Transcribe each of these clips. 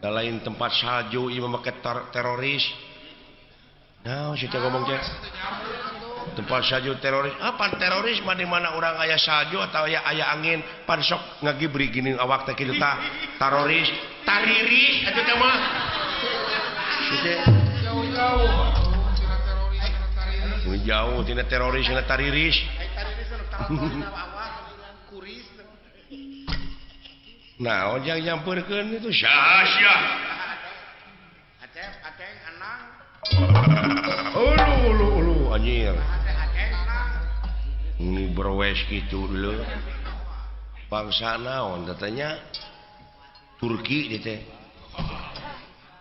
Da lain tempat salju ieu mah make teroris. Nah, si teh ngomong teh. Tempat salju teroris. Apa teroris mah di mana urang aya salju atau aya angin pan sok ngagibri gini awak teh kitu tah. Teroris, tariris atuh teh mah. Si teh jauh-jauh tina teroris tina tariris. Jauh tina teroris tina tariris. Nah, ojang nyampurkeun itu sia-sia. Acep, aceng, anang. Ulu ulu ulu anjir. Ini berwes gitu dulu. Bangsa naon katanya Turki gitu teh.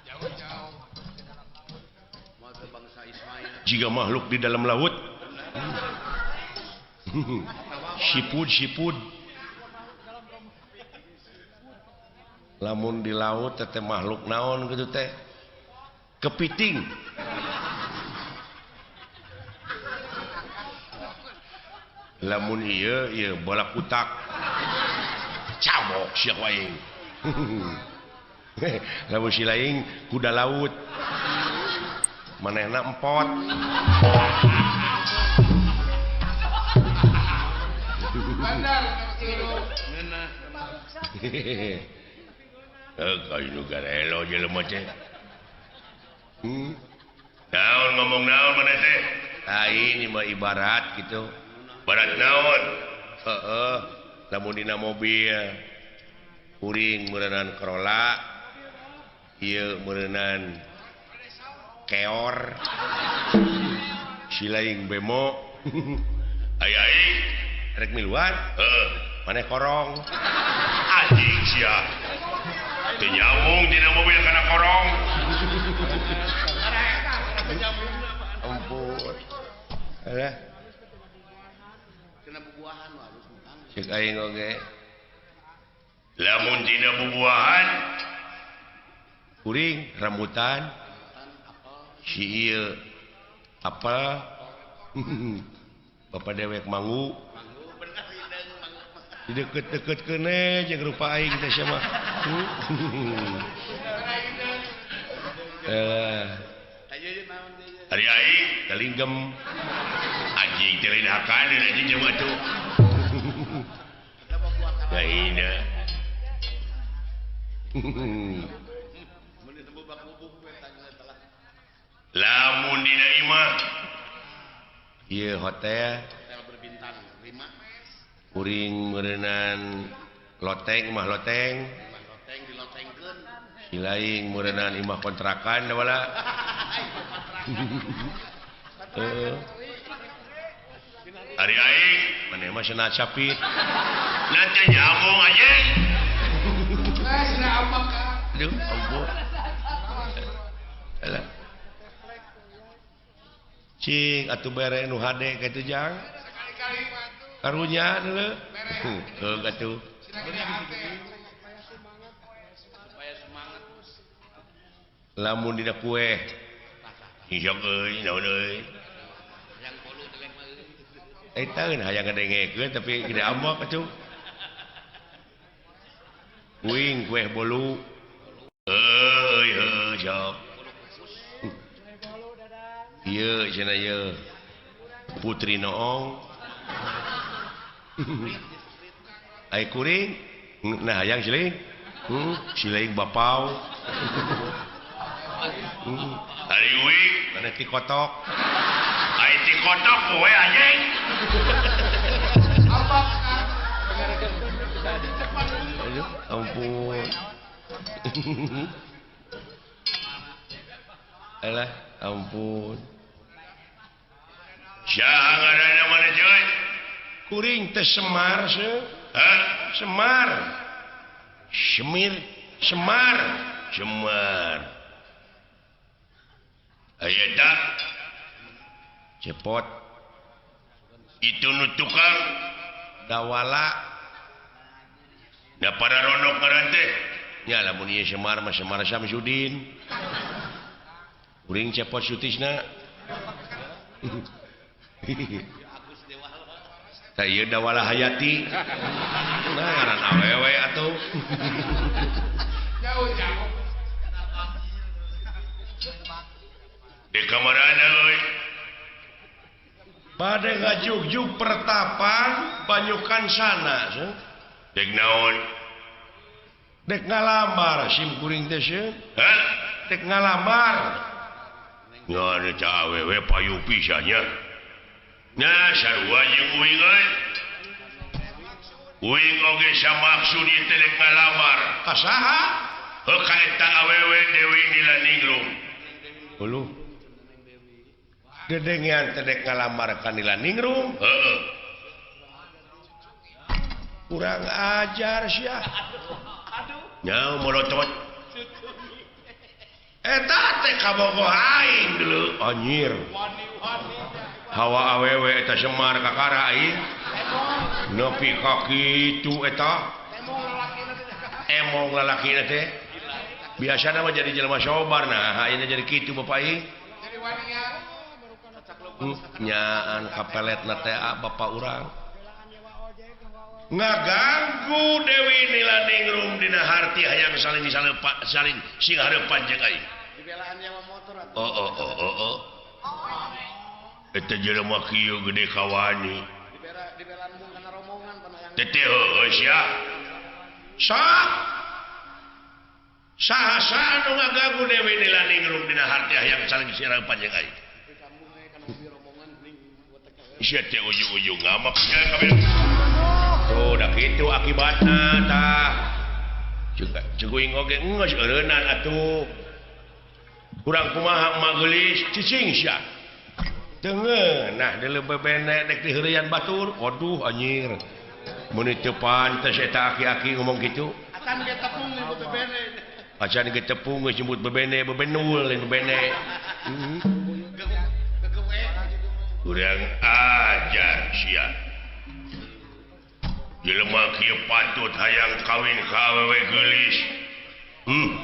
Jauh-jauh. Jika makhluk di dalam laut. Sipud sipud. Lamun di laut teh makhluk naon gitu teh kepiting. Lamun ieu ieu bola kutak cabok sia ku aing. Lamun si laing kuda laut manehna empot. Bandar kayu garelo jelema teh. Naon ngomong naon maneh teh? Ah ini mah ibarat gitu. Barat naon? Heeh, lamun dina mobil kuring meureunnan Corolla, ieu meureunnan keor. Si laing bemo. Aya aing rek miluan? Heeh, maneh korong. Anjing sia. Teu nyambung dina mobil kana korong. Ampun. Alah. Kena bubuahan harus cek aing oge. Lamun dina bubuahan kuring rambutan si ieu apel bapak dewek manggu. Di deket-deket kene jeung rupa aing teh sia mah. Ari aing talinggem anjing teh lain hakan anjing jelema atuh. Lainna. Lamun dina imah ieu hotel berbintang 5 kuring meureunnan loteng imah loteng. Loteng dilotengkeun. Si laing meureunnan imah kontrakan da wala. Heeh. Ari aing maneh mah cenah capit. Nanti nyambung anjing. Lah cenah ambek ka. Aduh, ampun. Alah. Cing atuh bere nu hade kitu jang. Sekali-kali mah atuh. Karunya deuleu. Heuh atuh. Lamun dina kue. Hijau euy, naon euy. Eta eun hayang ngadengekeun tapi gede ambek atuh. Kuing kue bolu. Euy heuh sok. Ieu cenah ieu. Putri Noong. Ai kuring nah hayang siling. Siling bapau. Ari uing maneh ti kotok. Ai ti kotok kowe anjing. Aduh, ampun. Alah, ampun. Saha ngaranna maneh coy? Kuring teh Semar seuh. Hah? Semar. Semir, Semar, Semar. Aya tak? Cepot. Itu nu tukang dawala. Da para ronok ngaran teh. Nya lamun ieu Semar mah Semar Samsudin. Kuring Cepot Sutisna. Tah ieu Dawala Hayati. Nah ngaran awewe atuh. Jauh-jauh. Di kamarana euy? Bade ngajugjug pertapan Banyukan sana. Dek naon? Dek ngalamar sim kuring teh sieun. Hah? Dek ngalamar. Ngan eta awewe payu pisan nya. Nah, sarua jeung uing euy. Uing oge samaksud ieu teh dek ngalamar. Ka saha? Heuh ka eta awewe Dewi Nilaningrum. Uluh. Dedengean teh dek ngalamar ka Nilaningrum. Heeh. Kurang ajar sia. Nya molotot. Eta teh kabogoh aing deuleu anjir. Hawa awewe eta Semar kakara aing. Nepi ka kitu eta. Emong lalakina teh. Biasana mah jadi jelema sobar nah ayeuna jadi kitu bapak aing. Nyaan kapeletna teh bapak urang. Ngaganggu Dewi Nilaningrum dina harti hayang saling saling sing hareupan jeung aing. Dibelaan nyawa motor atuh. Oh oh oh oh oh. Eta jelema kieu gede kawani. Dibelaan mung kana rombongan panayang. Teteh heueuh sia. Sok. Saha-saha nu ngaganggu Dewi Nilaningrum dina harti hayang saling sing hareupan jeung aing. Sia teh ujung-ujung ngamak sia kabeh. Tuh, dah kitu akibatna tah. Ceguing oge geus eureunnan atuh. Kurang kumaha emak geulis cicing sia. Teu ngeunah deuleu bebene dek diheureuyan batur. Waduh anjir. Meuni teu pantes eta aki-aki ngomong kitu. Acan ge tepung nyebut bebene. Acan ge tepung geus nyebut bebene, bebenul lain bebene. Kurang ajar sia. Jelema kieu patut hayang kawin ka awewe geulis.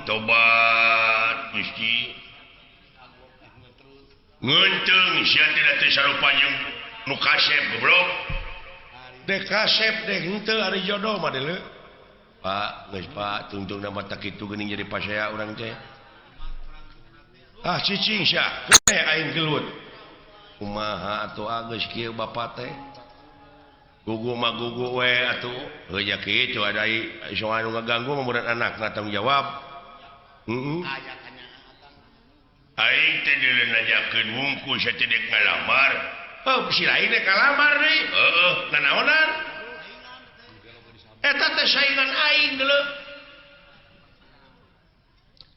Tobat Gusti. Ngeunteung sia teh teu sarupa jeung nu kasep goblok. Dek kasep dek henteu ari jodoh mah deuleu. Pak, geus Pak, tungtungna mah tak kitu geuning jadi pasea urang teh. Ah cicing sia, heuh aing gelut. Kumaha atuh geus kieu bapa teh? Gugu mah gugu we atuh. Heuh nya kitu ada soal nu ngaganggu mah meureun anakna tanggung jawab. Heeh. Aing teh deuleu nanyakeun wungkul sia teh dek ngalamar. Heuh si lain dek ngalamar deui. Heeh, nanaonan? Eta teh saingan aing deuleu.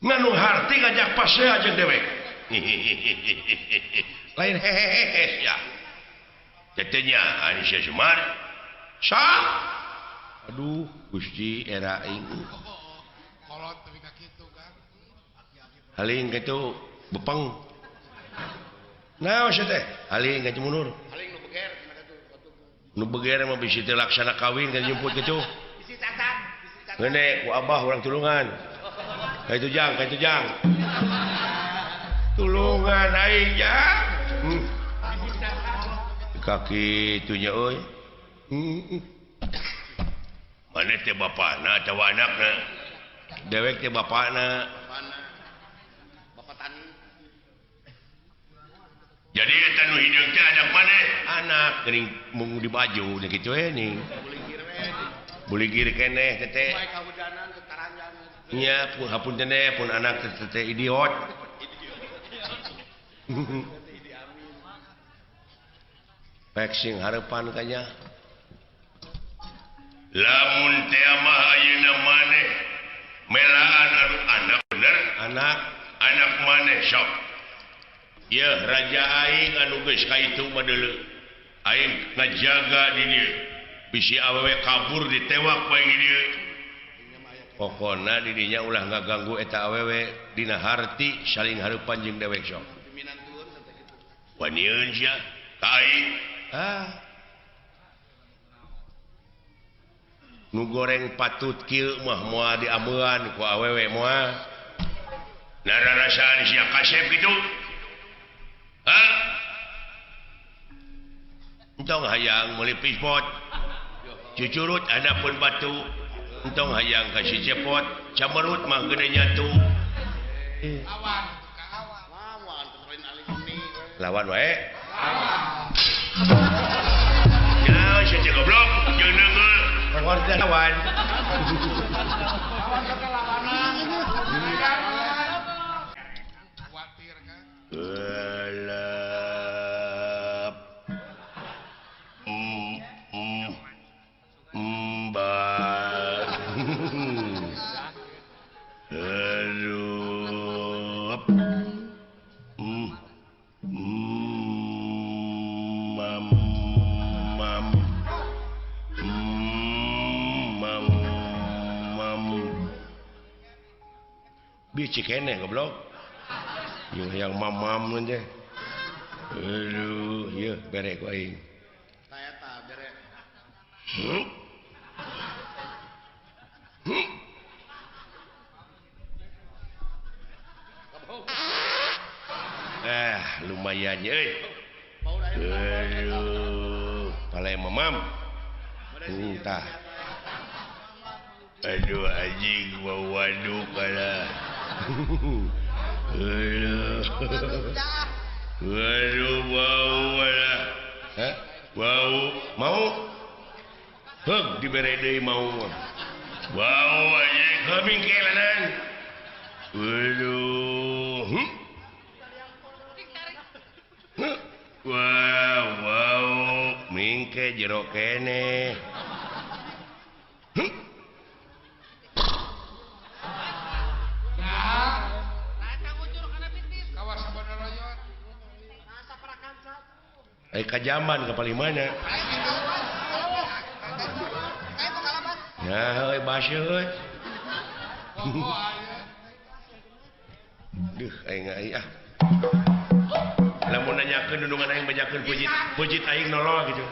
Nganu harti ngajak pasea jeung dewek. Lain hehehe ya. Tetenya ari sia Semar. Sok. Aduh, Gusti era aing. Kolot tapi ka kitu kan. Haling kitu bepeng. Naon sia teh? Haling ka mundur. Haling nu beger cenah kitu. Nu beger mah bisi teu laksana kawin kan jemput kitu. Bisi cacat, bisi cacat. Ngeune ku abah urang tulungan. Ka itu jang, ka itu jang. Tulungan aing ya. Kaki itunya euy. Mana teh bapana atawa anakna? Dewek teh bapana. Bapak tani. Jadi eta nu hideung teh anak maneh? Anak geuning mung di baju nya kitu we ning. Buligir keneh teh. Nya pun hapunten pun anak teh teh idiot. Pek sing hareupan kanya. Lamun teh mah ayeuna maneh melaan anu anak bener, anak maneh sok. Yeuh raja aing anu geus ka itu mah deuleu. Aing ngajaga di dieu. Bisi awewe kabur ditewak bae di dieu. Pokona di dinya ulah ngaganggu eta awewe dina harti saling hareupan jeung dewek sok. Wanieun sia ka aing. Ah. Nu goreng patut kieu mah moal diameuan ku awewe moal. Nararasaan sia kasep kitu. Hah? Entong hayang meuli pispot. Cucurut handapeun batu. Entong hayang ka si cepot, camerut mah gede nyatu. Awan, ka awan. Awan, lain aling. Lawan wae. Ya, sia goblok, jeung neungeul. Lawan lawan. Lawan ke lawanan. Khawatir kan. Gelap. Mbak. Aduh. Mam mam. Mam mam. Biji kene goblok. Yung yang mamam teh. Aduh, ieu bere ku aing. Tah eta bere. Lumayan euy. Aduh, pale mamam. Entah. Aduh anjing bau waduk kalah. Aduh. Aduh bau kalah. Hah? Bau mau? Heug dibere deui mau. Bau anjing heuh mingkelanan. Aduh. Wow, wow, mingke jero kene. Eh kajaman ke paling mana? Ya, euy baseuh euy. Duh, aing aing ah. Lamun nanyakeun nundungan aing bajakeun pujit, pujit aing nolol gitu.